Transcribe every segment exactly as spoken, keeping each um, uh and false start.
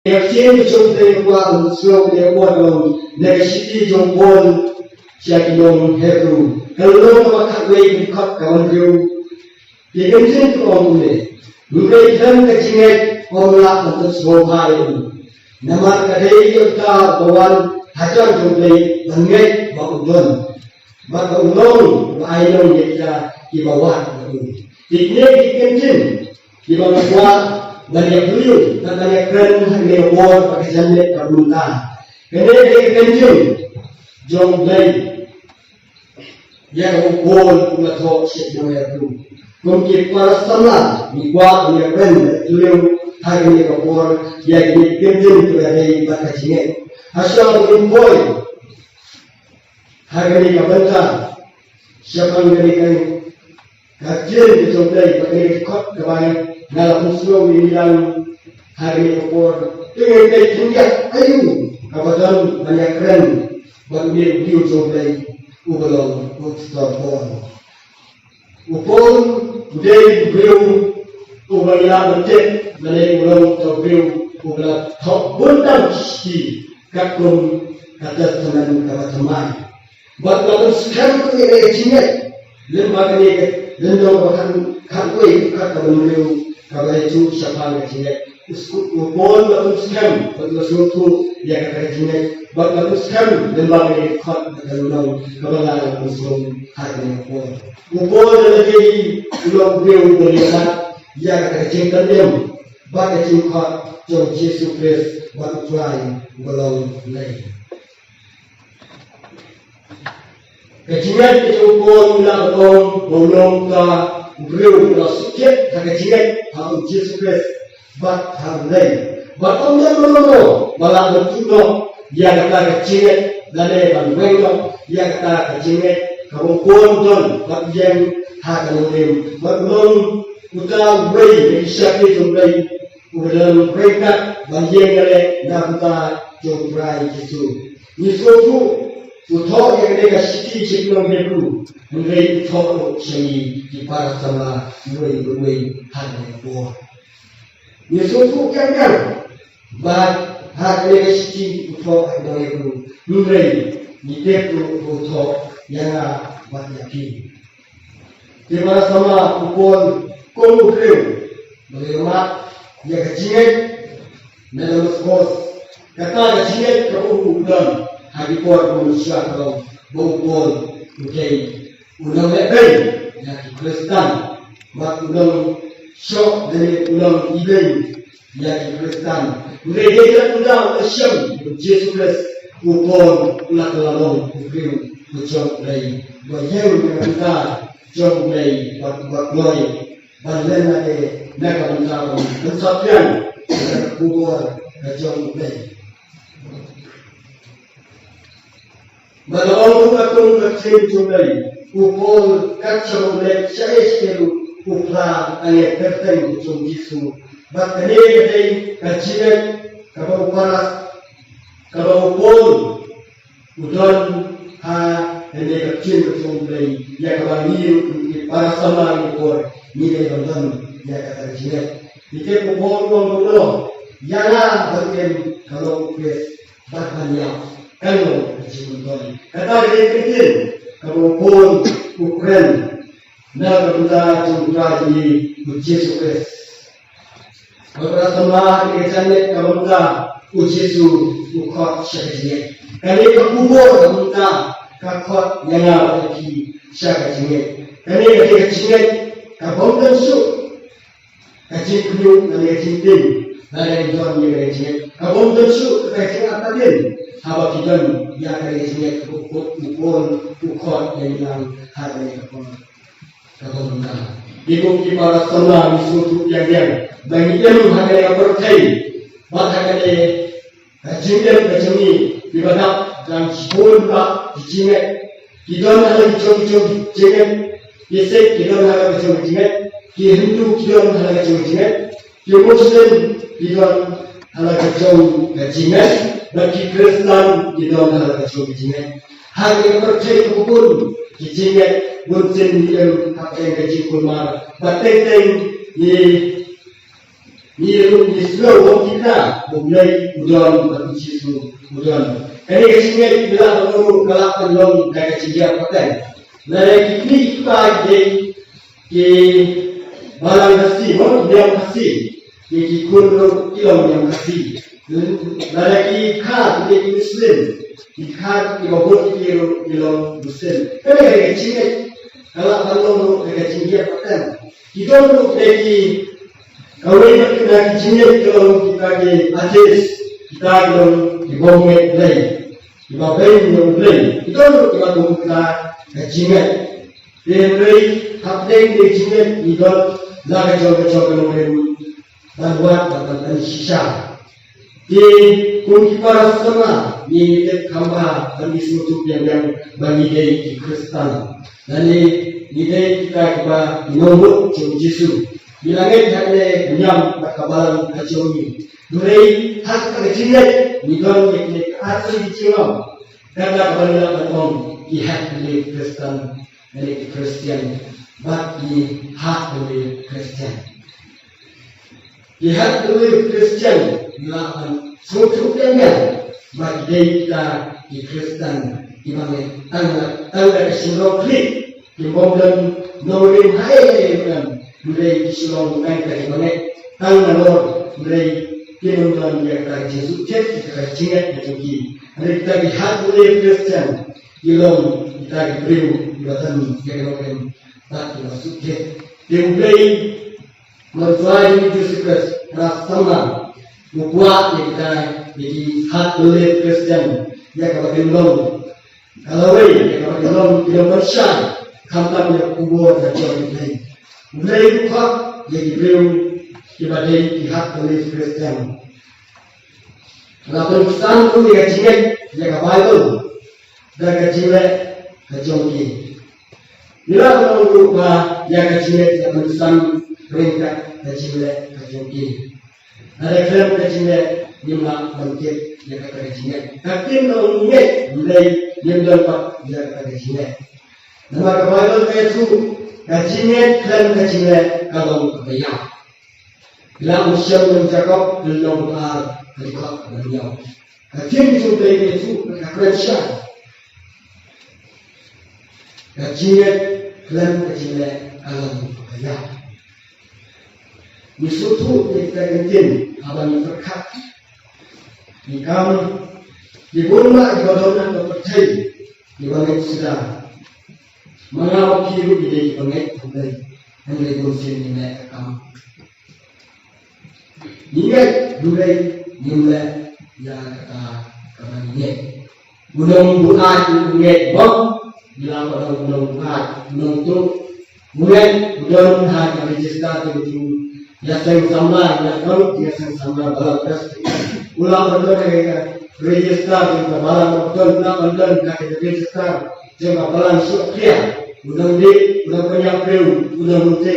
Ka ktien ka jong U Blei ka kwah ban sngewthuh ïa ka long na ka shithi jong u Paul sha ki nong Hebru, ka lynnong kaba khatwei, ka dkhot kaba hynriew. Ki kyntien ki ong kumne: Hynrei don ka jingngeit ym lah ban pynsngewbha ïa u, namar ka dei ïa uta uba wan hajan jong U Blei ban ngeit ba u don, bad ba u long uba ai nong ïa kita kiba wad ïa u. Kine ki kyntien kiba nga kwah ban ïa pule bad ban ïa kren ha kane ka por bad ka janmiet kaba mynta. Kane ka dei ka kyntien jong U Blei ïa kaba u Paul u la thoh sha ki nong Hebru. Kum ki para samla, ngi kwah ban ïa kren bad ïa pule ha kane ka por ïa kine ki kyntien kiba dei bad ka jingngeit. Hashwa ban poi ha kane ka bynta, shaphang kane ka, ka ktien ka jong U Blei, bad kane ka dkhot kaba nga la pynsngew ïa ngi lang ha kane ka por, te ngi peit khyndiat aïu kaba don ban ïa kren bad une u briew jong U Blei uba long u apostol Paul. U Paul u dei u briew uba ngi lah ban tip lane u long uta u briew uba la thoh bun tam shi shithi katkum ka Testament kaba thymmai. Bad la pynskhem ïa ka jingngeit lyngba kane ka lynnong kaba khat, khatwei, ka dkhot kaba hynriew kaba la ïathuh shaphang ka jingngeit. U Paul u la pynskhem bad u la sngewthuh ïa kata ka jingngeit, bad u la pynskhem lyngba kane ka dkhot bad ka lynnong kaba nga la pynsngew ha kane ka por. U Paul u la dei u long u briew uba la ïoh ïa kata ka jingkyrmen bad ka jingkhot jong U Jisu Khrist bad U Trai uba long U Blei. Ka jingngeit ka jong u Paul u la ong ba u long uta u briew uba la sukhet ha ka jingngeit ha U Jisu Khrist bad ha U Blei. Bad ym don mano mano ba lah ban tuh noh ïa kata ka jingngeit lane ban weng noh ïa kata ka jingngeit kaba u Paul u don bad u ïeng ha ka nongrim. Bad u long uta uwei na ki shakri jong U Blei uba don ryngkat ban ïeng ïaleh na ka bynta jong U Trai Jisu. Ngi sngewthuh u thoh ïa kane ka shithi sha ki nong Hebru, hynrei u thoh ruh sha ngi ki para samla uwei pa uwei ha kane ka por. Ngi sngewthuh kiang kiang ba ha kane ka shithi u thoh ha ki nong Hebru, hynrei ngi tip ruh ba u thoh ïa nga bad ïa phi. Te para samla, u Paul kum u briew ba la ïohmad ïa ka jingngeit na Damaskos, kata ka jingngeit kaba u don ha ki por ba u sngewthuh ka long ba u Paul u dei u nongleh beiñ ïa ki Khristan, bad u nongshoh lane u nongibeiñ ïa ki Khristan. Hynrei dei na ka bynta u la shem ïa U Jisu Khrist, u Paul u la kylla long u briew u jong U Blei, uba ïeng na ka bynta jong U Blei bad uba kloi ban len lade na ka bynta ban pynsaphriang ïa ka khubor ka jong U Blei. Ba la ong ruh katkum ka ktien jong U Blei, u Paul kat shaba u leit shaei shaei ruh u phla ïa ka kyrteng jong U Jisu. Bad kane ka dei ka jingngeit kaba u para, kaba u Paul u don ha kane ka ktien ka jong U Blei, ïa kaba ngi ruh kum ki para samla ngi bor ngi dei ban don ïa kata ka jingngeit. Ngi tip u Paul u ong kumno, ïa nga ban im ka long u Khrist, bad ban ïap kan long ka jingmyntoi. Kata ka dei ka ktien kaba u Paul u kren na ka bynta jong U Trai jong ngi U Jisu Khrist. Bad para samla, ha kane ka janmiet kaba mynta U Jisu u khot sha ka jingngeit. Kane ka khubor kaba mynta ka khot ïa nga bad ïa phi sha ka jingngeit. Kane ka dei ka jingngeit kaba ym don shuh ka jingkhynñiuh lane ka jingtieng lane ka jingdon ïa ka jingngeit. Kaba ym don shuh ka jingartatien haba phi don ïa ka jingngeit kaba u khot, u Paul u khot ïa ngi lang ha kane ka por. Kaba mynta, ngi kum ki para samla ngi sngewthuh biang biang ba ngi im ha kane ka pyrthei bad ha kane ka jingim ka jong ngi kiba dap dang shibun bha ki jingngeit. Ki don ha la ki jong ki jong ki jingngeit. Ki Sikh ki don ha la ki jong ki jingngeit. Ki Hindu ki don ha la ki jong ki jingngeit. Ki Muslim ki don ha la ki jong ki jingngeit. Bad ki Khristan ki don ha la ki jong ki jingngeit. Ha kane ka pyrthei kaba bun ki jingngeit, bunsien ngi im hapdeng ka jingkulmar. Bad teng teng ngi Ngi ruh ngi sngew ba u Trai u Blei u don bad u Jisu u don. Kane ka jingngeit ngi lah ban ong ruh ka lah ban long da ka jingïap pateng. Lada ki kmie ki kpa ki dei ki balang Khasi, mo, ki niam Khasi, ki, ki khun ruh ki long niam Khasi. Lada ki kha ki dei ki Muslim, ki kha kiba bun ki ruh ki long Muslim. Kane ka jingngeit ka lah ban long ruh ka jingïap pateng. Ki don ruh ki dei ki Kawei na ki jingngeit ki long kita ki atheist, kita ki long ki bym ngeit Blei, kiba beiñ ïa U Blei. Ki don ruh kiba kum kita ka jingngeit. Te hynrei hapdeng ka jingngeit ngi don la ka jong ka jong ka nongrim ban wad bad ban pynshisha. Te kum ki para samla ngi tip kham bha ba ngi sngewthuh biang biang ba ngi dei ki Khristan. Lane ngi dei kita kiba ki nongmut jong u Jisu. Ngi la ngeit ha kane ka niam bad ka balang ka jong ngi. Hynrei ha kata ka jingngeit ngi don ïa kine ki ar tylli ki jinglong. Kata kaba ngi lah ban ong ki Heavenly Khristan lane ki Khristian bad ki Heavenly Khristian. Ki Heavenly Khristian ngi lah ban sngewthuh biang biang ba ki dei kita ki Khristan kiba ngeit tang da, tang da ka shynrong khlieh, kim bym don nongrim haei haei ruh. Hynrei ki shu long tang kita kiba ngeit tang nalor, hynrei kim don ïa kata ka jingsngewthuh, ïa kata ka jingngeit ka jong ki. Hynrei kita ki Heavenly Khristian ki long kita ki briew kiba don ïa ka nongrim bad kiba sngewthuh. Te U Blei Mynshuwa jong u Jisu Khrist, ka samla, u kwah ïa kita, ïa ki Heavenly Khristian, ïa kaba kin long ka lawei, ïa kaba kin long ki nongpynshai, khamtam ïa ka khubor kajong U Blei. U Blei u kwah ïa ki briew kiba dei ki Heavenly Khristian. La pynksan ruh ïa ka jingngeit ïa ka Baibl da ka jingleh ka jong ki. Ngi lah ban ong ruh ba ïa ka jingngeit la pynksan ryngkat ka jingleh ka jong ki. Lada khlem ka jingngeit ngim lah ban tip ïa kata ka jingngeit. Ka ktien ka ong ngeit, hynrei ngim don pat ïa kata ka jingngeit. Namar ka Baibl ka ïathuh, ka jingngeit khlem ka jingleh ka long kaba ïap. Lah u shem u Jakob, lynnong ba ar, ka dkhot ba hynñiew. Ka ktien jong U Blei ka ïathuh, ka kren shai. Ka jingngeit khlem ka jingleh ka long kaba ïap. Ngi sngewthuh ïa kita ki ktien haba ngi pyrkhat. Ngi kam, ki bun ma kiba don ha ka pyrthei kiba ngeit suda. Ma nga ma phi ruh ngi dei kiba ngeit U Blei. Hynrei bunsien ngi leh ka kam. Ngi ngeit, hynrei ngim leh ïa kata kaba ngi ngeit. U nongbuaid u ngeit bok, ngi la ong u nongbuaid, u nongtuh. U ngeit, u don ha ka register jong u ïaseng samla, ïa ka ïaseng samla balang Khristan. U la ong u don ha ka register jong ka balang, u don, u la ong u don ha ka register jong ka balang shuh khia. U nongdih, u nongpynïap briew, u nongmynte.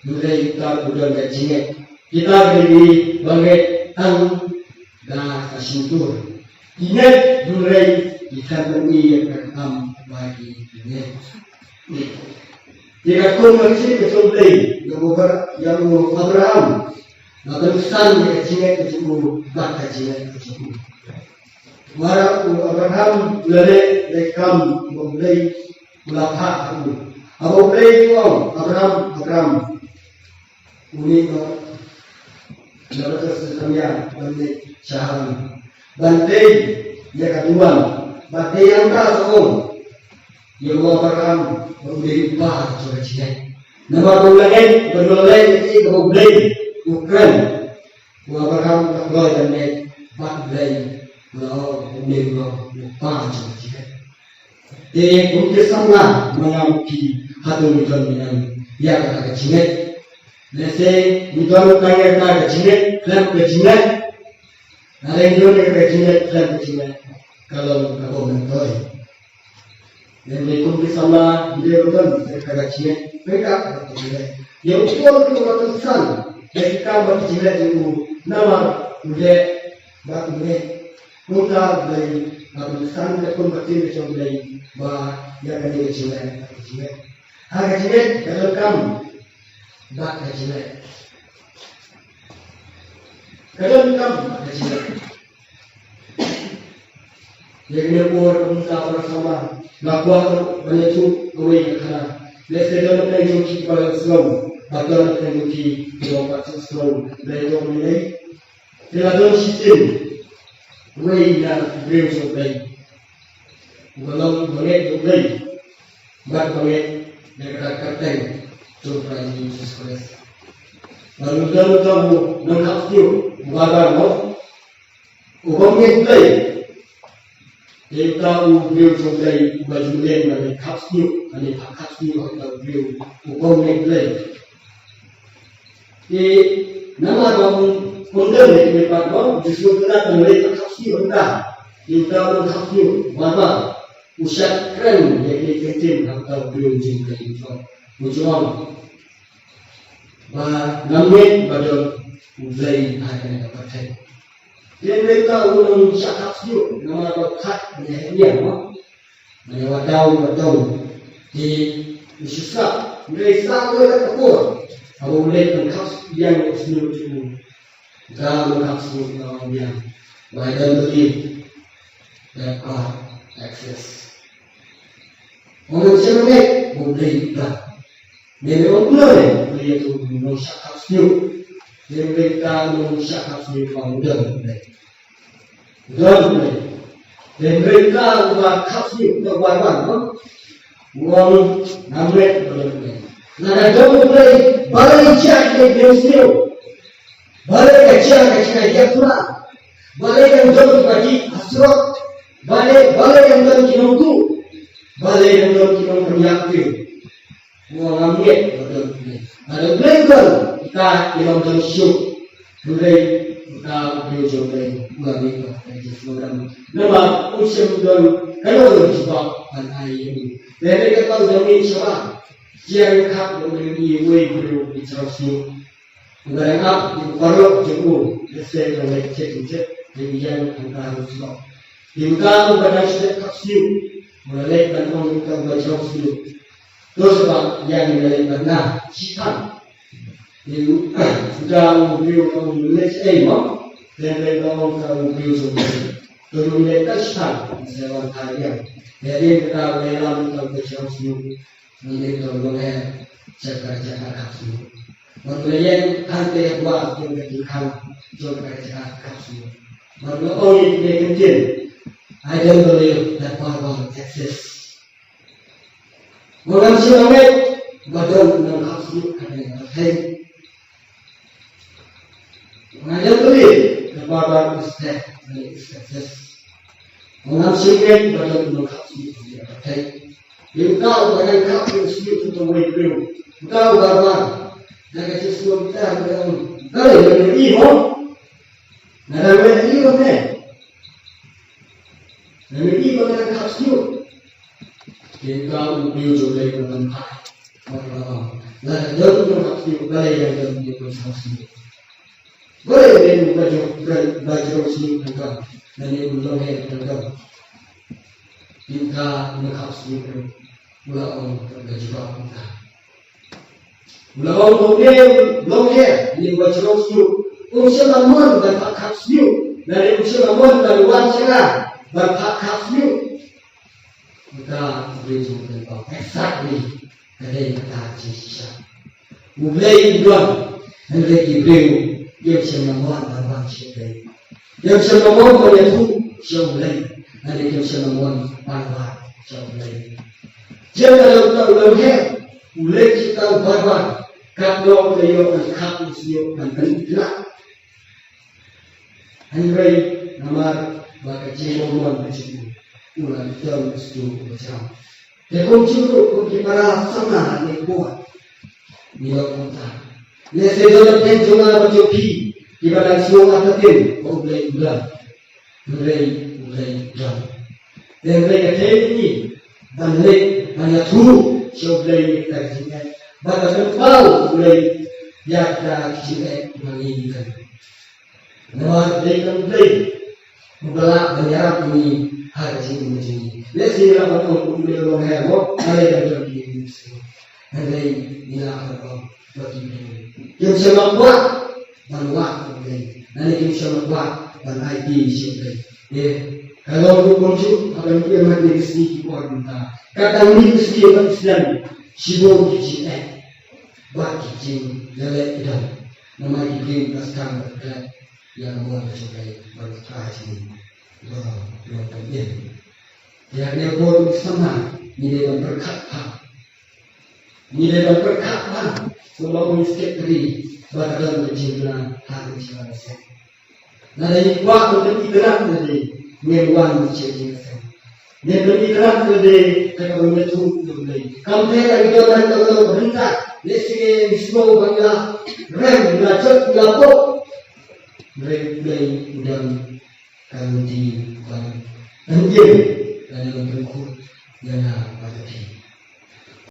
Hynrei uta u don ka jingngeit. Kita ki dei kiba ngeit tang da ka shyntur. Ki ngeit hynrei ki khlem pyni ïa ka kam ba ki ngeit. Te katkum ka ktien ka jong U Blei ïa u Abra-, ïa u Abraham, la pynksan ïa ka jingngeit ka jong u bad ka jingleh ka jong u. Namar u Abraham u la leh, leh kam ba U Blei u la phah ha u. Haba U Blei u ong, Abraham, Abraham. Une u la bteng sha Haran, ban leit sha Haran, ban tei ïa ka duwan, ban tei hangta sha ong ïa u Abraham ba u dei u kpa jong ka jingngeit. Namar ba u la ngeit, ba u la leh ïa kaei kaba U Blei u kren. U Abraham u la kloi ban ngeit bad U Blei, u la ong, U Blei u long u kpa jong ka jingngeit. Te kum ki samla, ma nga ma phi, hato ngi don ne em ïa kata ka jingngeit? Lehse ngi don tang ïa kata ka jingngeit khlem ka jingleh. Lada ngi don ïa kata ka jingngeit khlem ka jingleh, ka long kaba myntoi. Lehse kum ki samla ngi dei ban don ïa kata ka jingngeit, pyrkhat ïa kata ka jingngeit. Ïa u Paul ruh u la pynksan ïa ki kam bad ki jingleh jong u, namar u leh bad u ngeit. Kumta U Blei la pynksan katkum ka ktien ka jong U Blei ba ïa kane ka jingleh, ka jingngeit. Ha ka jingngeit ka donkam bad ka jingleh. Ka donkam ka jingeh. Ïa kane ka por ka bynta para samla, nga kwah ban ïathuh kawei ka khana. Lehse don na pdeng jong phi kiba la sngewbha, bad don na pdeng jong phi kiba pat sngewbha. Lei to lei. Te la don shi sien, wei na briew jong U Blei uba long uba ngeit ïa U Blei bad uba ngeit ïa ka kyrteng jong U Trai Jisu Khrist. Bad u don uta u nongkhap sniew uba bar mo, uba ngeit Blei. Te uta u briew jong U Blei uba ju mlien ban khap sniew, ban khap sniew ha uta u briew uba ngeit Blei. Te namar ba um, um don ïa kine pat ba u Jisu u tnat ban leit ban khap sniew hangta. Te uta u nongkhap sniew uba bar u shah kren ïa kine ki ktien ha uta u briew jong U Blei. U ong ba ngam ngeit ba don U Blei ha kane ka pyrthei. Te hynrei uta u nongshah khap sniew namar ba u khot ban ïa heh ïa mo, ban ïa wad daw wad daw. Te u shu sngap, hynrei sa kawei pat ka por haba u leit ban khap ïa u sniew jong u, uta u nongkhap sniew u ong biang ba, "I don't believe that God exists." Ong, ngam shym ngeit ba U Blei u don. Mynta ong kumno ne, u ong ïa uta u nongshah khap sniew. Te hynrei uta u nongshah khap sniew u ong, "U don U Blei. U don U Blei." Te hynrei uta uba khap sniew, uta uba bar bar, no? U ong, "Ngam ngeit ba don U Blei." Lada don U Blei, balei jia ki ïing sniew? Balei ka jia ka jingïakhun? Balei kan don kiba dih ha surok? Balei, balei kan don ki nongtuh? Balei kan don ki nongpynïap ki? Mo, ngam ngeit ba don U Blei. Lada U Blei u don, kita kim don shuh. Hynrei kita u briew jong U Blei, u la mih noh, u la mih noh. Namar um shym don kano kano ka jubab ban ai ïa u. Te hynrei kata u dang mih shabar, jia ïa u khap, u la ïohi uwei u briew u jrong sniew. U dang ap ïa u paralok jong u, lehse u dang leit check in check, te u ïeng hangta ha u surok. Te uta uba dang shu leit khap sniew u la leit ban ong ïa uta uba jrong sniew, "To sngewbha ïa ngi leit bad nga shipang." Te uta u briew u ong, "Leit shaei mo?" Te hynrei u ong ïa uta u briew jong u, "To ngi leit bad shipang, sa wan thaw ïa." Te hadien kata u la ïalam ïa uta uba jrong sniew. Ngi leit tang longher sha ka jaka khap sniew. Bad u la ïeng hangta ha dwar jong ka jingkhang jong ka jaka khap sniew. Bad u la ong ïa kine ki ktien, "I don't believe that Bhagwan exists." Mo, ngam shym ngeit ba don u nongkhap sniew ha kane ka pyrthei. Nga ïa believe that Bhagwan is there and is exist. Ngam shym ngeit ba don u nongkhap sniew ha kane ka pyrthei. Ïa uta uba dang khap sniew, sniew sha uwei u briew. Uta uba bar bar. Da ka jingsngew uta u ong, "Balei, lada ïohi mo? Lada ïohi mo ne? Lada ïohi mo nga dang khap sniew." Te uta u briew jong U Blei u la phai bad u la ong, "Lada don u nongkhap sniew, balei lada don u nongkhap sniew? Balei lada u ba jrong, ba jrong sniew tang kam, lada u longher tang kam?" Te uta u nongkhap sniew u la ong, u la jubab uta. U la ong, "Une u longher, une u ba jrong sniew, um shym la mon ban phah khap sniew, lane um shym la mon ban wan sha nga ban phah khap sniew." Uta u briew jong U Blei u ong, "Exactly, ka dei kata ka jingshisha. U Blei u don, hynrei ki briew kim shym la mon ban wan sha U Blei. Kim shym la mon ban ïathuh sha U Blei, hynrei kim shym la mon ban wan sha U Blei." Jia ka long uta u longher, u leit sha uta u bar bar, katno u la ïoh ban khap u sniew ban pynitynnad. Hynrei namar ba ka jingmong mon ka jong u, u la don u sniew uba jrong. Te kumjuh ruh kum ki para samla ha kane ka por, ngi ong kumta. Lehse don na pdeng jong nga bad jong phi kiba dang sngew artatien ba U Blei u don. Hynrei U Blei u don. Te hynrei ka dei ngi ban leit ban ïathuh sha U Blei ïa kata ka jingeh, bad ban pynpaw U Blei ïa kata ka jingeh ba ngi don. Namar dei tang U Blei uba lah ban ïarap ïa ngi ha ka jingim jong ngi. Lehse ngi lah ban ong kum une u longher mo, balei ka don ki ïing sniew. Hynrei ngi lah ban ong ba ki briew kim shym la kwah ban wad U Blei. Nangne kim shym la kwah ban aiti sha U Blei. Te ka long ruh kumjuh haba ngi ïa mat ïa ki sngi ki por mynta. Kat dang mih ka sngi ba ki sdang shibun ki jingeh bad ki jingïaleh ki dang. Namar ki briew ki la sdang ban klet ïa ka bor ka jong U Blei bad ka jingïaleh. Ïa ka bor ka jong U Blei. Ïa kane ka por ka samla ngi dei ban pyrkhat bha. Ngi dei ban pyrkhat bha kumba u Secretary ba ka don ka jingkyrmen ha ka jingkyrmen. Lada ngi kwah ban pynithuh lade, ngin wan sha ka jingkyrmen. Ngin pynithuh lade kaba ngi ïathuh ïa U Blei. Kam dei la ngi don ha ka bynta lehse ngi sngew ba ngi la rem, ngi la jot, ngi la pop. Hynrei U Blei u don ka lynti ban pynïeng lane ban pynkhuid ïa nga bad ïa phi.